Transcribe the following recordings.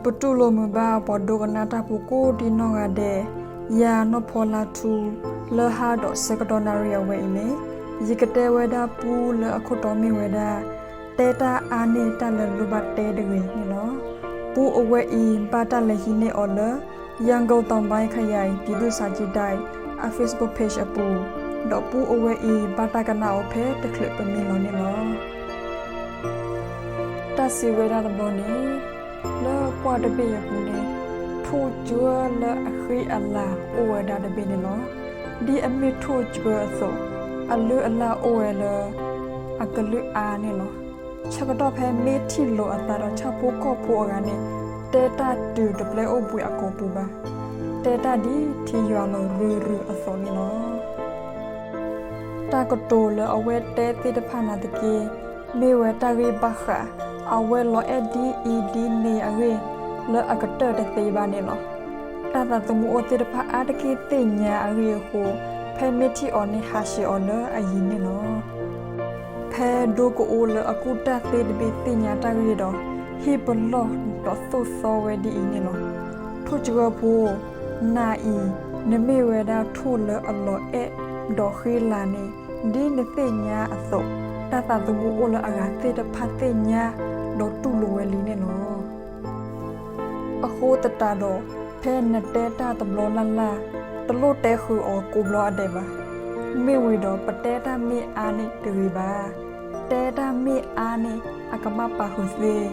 ပတူၢ်လိာ်မုာ်ဘၣ်ပှၤဒိကနၣ်တၢ်ဖိကိးဒံနီၢ်ဂၤဒဲး, ယၤနီၢ်ဖီလါထူ, လၢဟါဒီးဆၢကတီၢ်နၣ်ရံၣ်အဝဲအံၤန့ၣ်, ယကတဲဝဲဒၣ်ပူလၢအခိၣ်တီမ့ၢ်ဝဲဒၣ်, တဲတၢ်အါန့ၢ်တၢ်လဲၤလိၣ်ဘၣ်တဲတဂ့ၤန့ၣ်လီၤ. ပူအဝဲအံၤဘၣ်တၢ်လဲၤဟံးန့ၢ်အီၤလၢ ရန်ကုန်တောင်ပိုင်းခရိုင် ပြည်သူ့စာကြည့်တိုက် အ Facebook page အပူၤ, ဒီးပူအဝဲအံၤဘၣ်တၢ်ကနၣ်အီၤဖဲတချုးပမံလီၤန့ၣ်လီၤ. တၢ်စံးဝဲဒၣ်တဘျီန့ၣ်, လၢပှၢ်တဘ့ၣ်အပူၤန့ၣ်, ထိၣ်ကၢလၢအဃံအလၤအိၣ်ဝဲဒၣ်တဘ့ၣ်န့ၣ်လီၤ. ဒ်အမ့ၢ်ထိၣ်ကၢအသိး, အလုၢ်အလၢ်အိၣ်ဝဲလၢ အကလုၢ်အါန့ၣ်လီၤ. ဆၢကတီၢ်ဖဲမ့ၢ်ထံၣ်လိာ်အသးဒီးဆၣ်ဖိကီၢ်ဖိအဂၤန့ၣ်, တဲတၢ်တုၤတပျဲအိၣ်ဘှံးအကိာ်ပူၤဘၣ်. တဲတၢ်ဒ်ထံယွၤလီၤရုၢ်ရုၢ်အသိးန့ၣ်လီၤ. တၢ်ကတိၤလၢအဝဲတဲသ့ၣ်တဖၣ်နာ်သက့, မ့ၢ်ဝဲတၢ်ဂ့ၢ်ဘၣ်ဃး အဝဲလီၤအဲၣ်ဒ်အံၤဒ်န့ၣ်အဂ့ၢ် လၢအကတၢၢ်တသ့ဘၣ်န့ၣ်လီၤ. တၢ်သးသမူအိၣ်သ့ၣ်တဖၣ်အါတက့ၢ်သ့ၣ်ညါအဂ့ၢ်အဃိ, ဖဲမ့ၢ်ထံၣ်အီၤန့ၣ်ဟးဆှဲးအီၤလၢအယံၤန့ၣ်လီၤ. ဖဲဒိကအိလၢအကူၣ်တၢ်သ့တဘ့ၣ်သ့ၣ်ညါတၢ်ဂ့ၢ်ဒီး, ဟ့ၣ်ပလီၢ်ဒီးသိၣ်သီဝဲဒ်အံၤန့ၣ်လီၤ. ထိၣ်ကၢဖိ, နၤအံၤ, နမ့ၢ်ဝဲဒၣ်ထိၣ်လၢအလီၤအဲၣ်ဒီးဃံလၤန့ၣ်, ဒ်နသ့ၣ်ညါအသိး, တၢ်သးသမူအိၣ်လၢအဂၤသ့ၣ်တဖၣ်သ့ၣ်ညါ ဒီးတူၢ်လိာ်ဝဲလံန့ၣ်လီၤ. အဃိသတးဒီး, ဖဲနတဲတၢ်တဘျီလၢ်လၢ်, တလိၣ်တဲဃုာ်အီၤကိးဘျီအဒဲးဘၣ်. မ့ၢ်ဝံၤဒီးပတဲတၢ်မ့ၢ်အါန့ၣ်တဂ့ၤဘၣ်. တဲတၢ်မ့ၢ်အါန့ၣ်အကမၣ်ပာ်ဃုာ်သ့.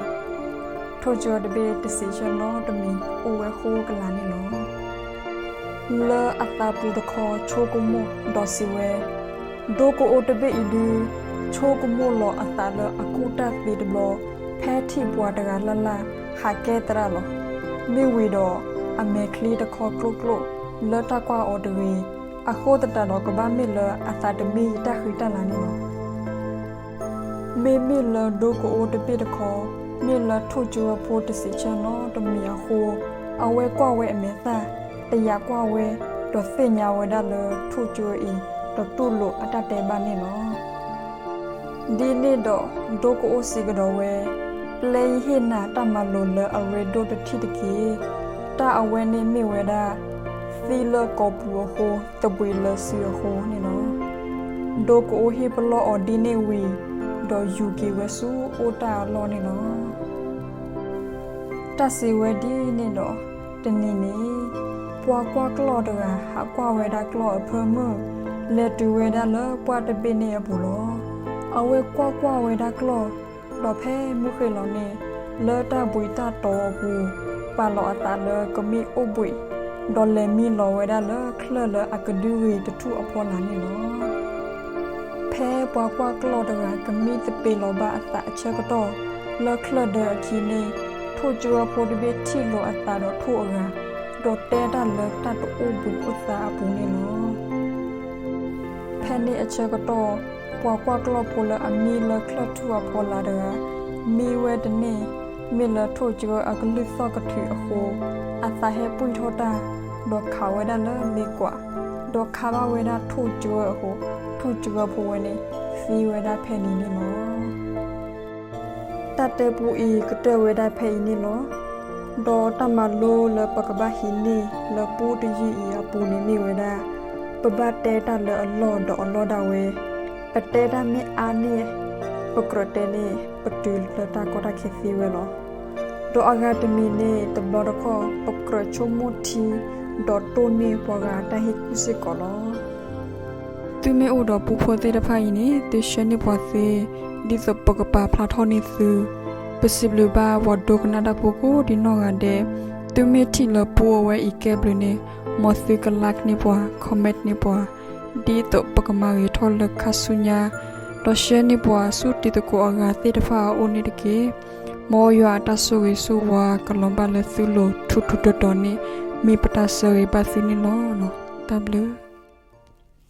ထိၣ်ကၢတဘ့ၣ်တစံးဆၢနီတမံၤအိၣ်ဝဲဃိကလာ်န့ၣ်လီၤ. လၢအသးပူၤတခီဆိကမိၣ်ဒီးစံးဝဲ, ဒိကအိတဘ့ၣ်အံၤဒုး, ဆိကမိၣ်လီၤအသးလၢအကူၣ်တၢ်သ့တဘျီ, ဖဲထံၣ်ပှၤတဂၤလၢ်လၢ်ဟးကဲသရၣ်လီၤ. မ့ၢ်ဝံၤဒီးအမဲာ်ချံတခီကျိၣ်ကျိၣ်လၢတၢ်ကွၢ်အီၤတဂ့ၤ, အဃိသတးဒီးကဘၣ်မ့ၢ်လၢအသးတမံယတၢ်ဃံတၢ်လၤန့ၣ်လီၤ. မ့မ့ၢ်လၢဒိကအိတဘ့ၣ်တခီ, မ့ၢ်လၢထိၣ်ကၢဖိတစံးဆၢနီတမံၤအဃိ, အဝဲကွၢ်ဝဲအမဲာ်သၣ်, တယာ်ကွၢ်ဝဲ, ဒီးသ့ၣ်ညါဝဲဒၣ်လၢထိၣ်ကၢအံၤ, ဒီးတူၢ်လိာ်အတၢ်တဲဘၣ်န့ၣ်လီၤ. ဒ်န့ၣ်ဒီးဒိကအိစံးကဒီးဝဲ, ပျဲယဟ့ၣ်နၤတၢ်မၤလိာ်လၢအရ့ဒိၣ်တထံၣ်တက့ၢ်. တၢ်အဝဲန့ၣ်မ့ၢ်ဝဲဒၣ်, သံလၢကိာ်ပူၤအဃိ, သဘှံးလၢစုအဃိန့ၣ်လီၤ. ဒိကအိဟ့ၣ်ပလီၢ်အီၤဒ်န့ၣ်ဝံၤ, ဒီးယူၤက့ၤဝဲဆူအိၣ်တၢ်အလီၢ်န့ၣ်လီၤ. တၢ်စံးဝဲဒ်န့ၣ်ဒီး, တနံၤန့ၣ်, ပှၤကွၢ်ကျီၢ်တဂၤဟးကွၢ်ဝဲဒၣ်ကျီၢ်အဖၢမုၢ်, လဲၤတုၤဝဲဒၣ်လၢပှၢ်တဘ့ၣ်န့ၣ်အပူၤလီၤ. အဝဲကွၢ်ကွၢ်ဝဲဒၣ်ကျီၢ်, ဒီးဖဲမုၢ်ဃ့ၢ်လီၤန့ၣ်, လၢတၢ်ဘှံးတၢ်တီၤအပူၤ, ပာ်လီၤအသးလၢကမ့ၢ်အိၣ်ဘှံး, ဒီးလဲၤမံလီၤဝဲဒၣ်လၢချၢၣ်လၢအကဒုဝ့ၤတထူၣ်အဖီလာ်န့ၣ်လီၤ. ဖဲပှၤကွၢ်ကျီၢ်တဂၤကမံသပ့ၤလီၤဘၣ်အသးအဆၢကတီၢ်, လၢချၢၣ်ဒၢအခံန့ၣ်, ထိၣ်ကၢဖိတဘ့ၣ်ထံၣ်လိာ်အသးဒီးထိၣ်အဂၤ, ဒီးတဲတၢ်လၢတၢ်တအိၣ်ဘှံးအိၣ်သါအပူၤန့ၣ်လီၤ. ဖဲန့ၣ်အဆၢကတီၢ်, ပှၤကွၢ်ကျီၢ်ဖိလၢအမံလၢချၢၣ်ထူၣ်အဖီလာ်တဂၤ, မံဝဲတန့ၢ်, မ့ၢ်လၢထိၣ်ကၢအကလုၢ်သီၣ်ကထုးအဃိ, အသးဟဲပှံၢ်ထီၣ်တၢ်, ဒီးခးဝဲဒၣ်လၢလ့ကွး, ဒီးခးဘၣ်ဝဲဒၣ်ထိၣ်ကၢအဃိ, ထိၣ်ကၢဖိဝဲန့ၣ်, သံဝဲဒၣ်ဖဲန့ၣ်န့ၣ်လီၤ. တၢ်တဲပူအံၤကတၢၢ်ဝဲဒၣ်ဖဲအံၤန့ၣ်လီၤ. ဒီးတၢ်မၤလိလၢပကဘၣ်ဟံးန့ၢ်လၢပူတယုၢ်အံၤအပူၤန့ၣ်မ့ၢ်ဝဲဒၣ်, ပဘၣ်တဲတၢ်လၢအလီၢ်ဒီးအလီၢ်ဒၣ်ဝဲ, ပတဲတၢ်မ့ၢ်အါန့ၢ်, ပကြၢးတဲန့ၣ် ပတုၤလၢတၢ်ကီတၢ်ခဲသ့ဝဲလီၤ. ဒီးအဂၤတမံၤန့ၣ် တဘျီတခီၣ် ပကြၢးဆိကမိၣ်ထံ, ဒီးတိၢ်န့ၢ်ပှၤဂၤတၢ်ဟ့ၣ်ကူၣ်စ့ၢ်ကီးလီၤ. သုမ့ၢ်အိၣ်ဒီးပူဖိသ့ၣ်တဖၣ်အံၤန့ၣ် သုဆှၢန့ၢ်ပှၤသ့, ဒ်သိးပကပာ်ဖျါထီၣ်န့ၢ်သု. ပစံးဘျုးဘၣ်ပှၤဒိကနၣ်တၢ်ဖိကိးဒံနီၢ်ဂၤဒဲး, သုမ့ၢ်ထံၣ်လၢပူအဝဲအံၤကဲဘျုးန့ၣ်, မ်သုက like န့ၢ်ပှၤ, comment န့ၢ်ပှၤ, ဒ်သိးပကမၤဂ့ၤထီၣ်လၢခါဆူညါ, ဒီး share န့ၢ်ပှၤဆူတံၤသကိးအဂၤသ့ၣ်တဖၣ်အအိၣ်န့ၣ်တက့ၢ်. မ်ယွၤအတၢ်ဆိၣ်ဂ့ၤဆိၣ်ဝါကလီၤဘၣ်လၢသုလိၤထူးထူးတီၤတီၤန့ၣ် မ့ၢ်ပတၢ်ဆၢဂ့ၤဘၣ်သုန့ၣ်လီၤ. တၢ်ဘျုး